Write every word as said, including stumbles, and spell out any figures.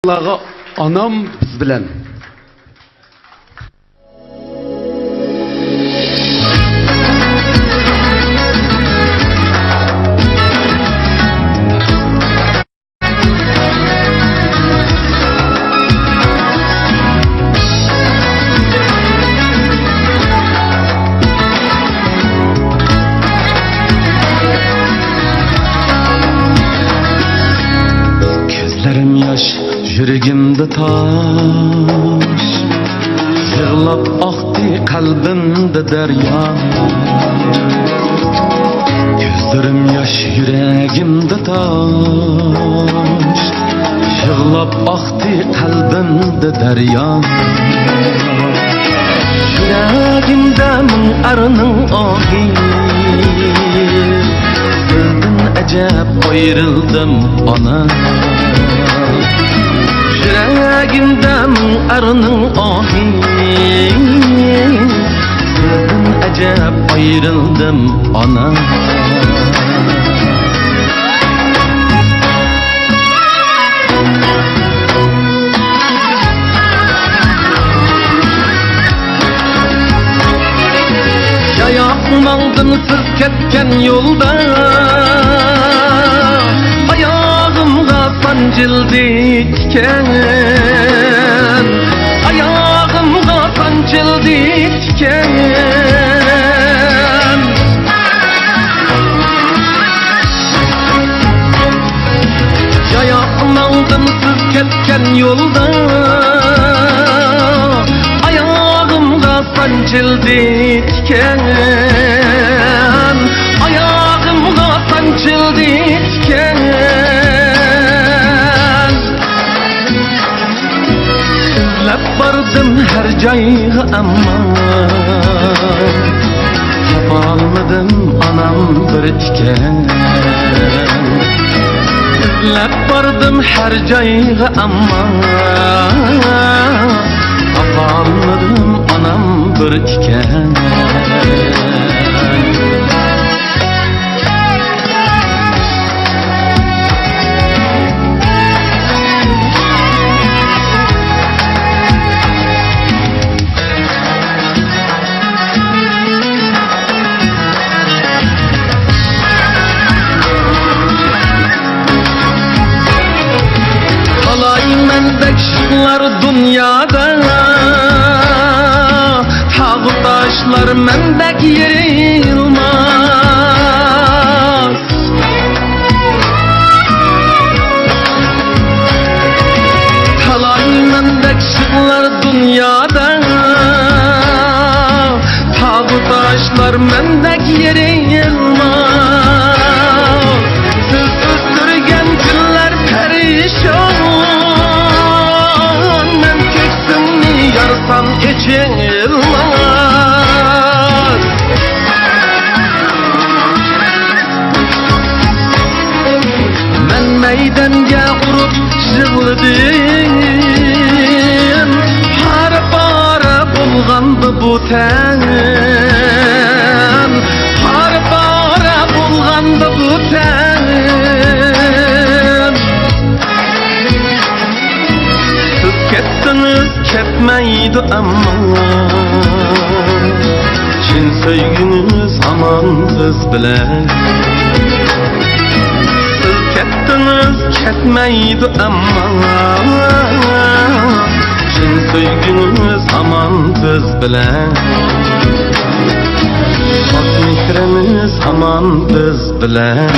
ئاڭلىغانلارغا ئانام بىز بىلەن. كۆزلىرىم ياش، يۈرىكىمدە تاش، يىغلاپ ئاقتى قەلبىمدە دەريا. كۆزلىرىم ياش، يۈرىكىمدە تاش، يىغلاپ ئاقتى قەلبىمدە دەريا. يۈرىكىمدە مىڭ ئەرنىڭ ئاھى، سەندىن ئەجەب ئايرىلدىم ئانا. يۈرىكىمدە مىڭ ئەرنىڭ ئاھى، سەندىن ئەجەب ئايرىلدىم ئانا. ياياق ماڭدىم سىز كەتكەن يولدا، ئاياغىمغا سانجىلدى تىكەن، ئاياغىمغا سانجىلدى تىكەن. ياياق ماڭدىم سىز كەتكەن يولدا، ئاياغىمغا سانجىلدى تىكەن، ئاياغىمغا سانجىلدى تىكەن. ئىزلەپ باردىم ھەر جايغا، ئەمما تاپالمىدىم ئانام بىر ئىكەن. ئىزلەپ باردىم ھەر جايغا، ئەمما تاپالمىدىم ئانام بىر ئىكەن. تالاي مەندەك شىخلار دۇنيادا، تاغۇ تاشلار مەندەك يېرىلماس. تالاي مەندەك شىخلار دۇنيادا، تاغۇ تاشلار مەندەك يېرىلماس. سىز ئۆستۈرگەن گۈللەر پەرىشان، مەن كۆكسۈمنى يارسام ئېچىلماس. مەن مەيدەنگە ئۇرۇپ يىغلىدىم، پارە-پارە بولغاندا بۇ تەن، پارە-پارە بولغاندا بۇ تەن. سىز كەتتىڭىز، كەتمەيدۇ ئەمما، چىن سۆيگۈڭىز ھامان بىز بىلەن. سىز كەتتىڭىز، كەتمەيدۇ ئەمما، چىن سۆيگۈڭىز ھامان بىز بىلەن. پاك مېھرىڭىز ھامان بىز بىلەن.